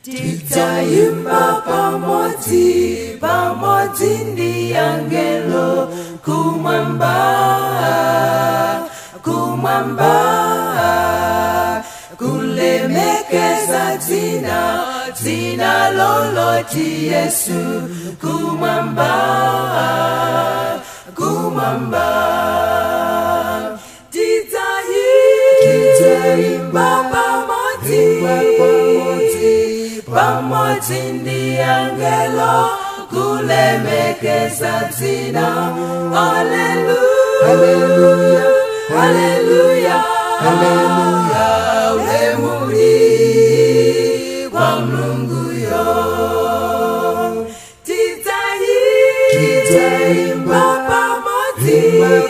Tidzaimba pamodzi, pamodzi ndi angelo kumwamba, kumwamba, kulemekeza dzina, dzina loti Yesu, kumwamba, kumwamba. Tidzaimba pamodzi, pamodzi, pamodzi ndi angelo kulemekeza dzina. Haleluya, haleluya, haleluya, ulemu kwa Mulunguyo. Tidzaimba pamodzi,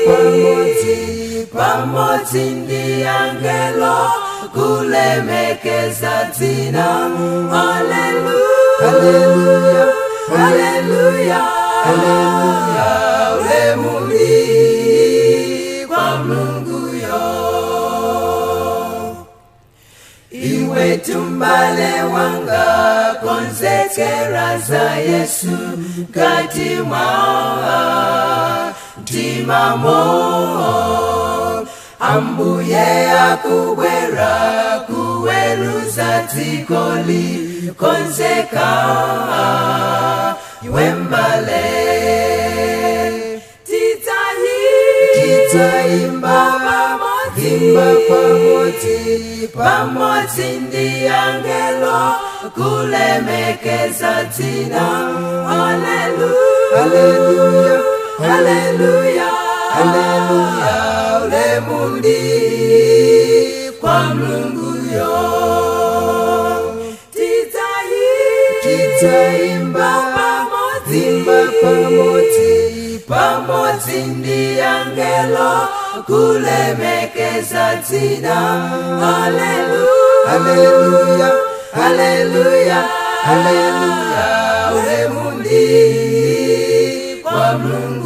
pamodzi, pamodzi ndi angelo kulemekeza dzina. Haleluya, haleluya, haleluya, ulemu kwa Mulunguyo. Iwe tumbale wanga, konzekera za Yesu kati mwa mtimamo. Ambuye akubwera kuweruza dzikoli, konzeka iwe mbale. Tidzaimba pamodzi, pamodzi, pamodzi ndi angelo kulemekeza dzina. Haleluya, haleluya, haleluya, ulemu kwa Mulunguyo. Tidzaimba pamodzi, pamodzi, pamodzi ndi angelo kulemekeza dzina. Haleluya, haleluya, haleluya, ulemu kwa Mulunguyo.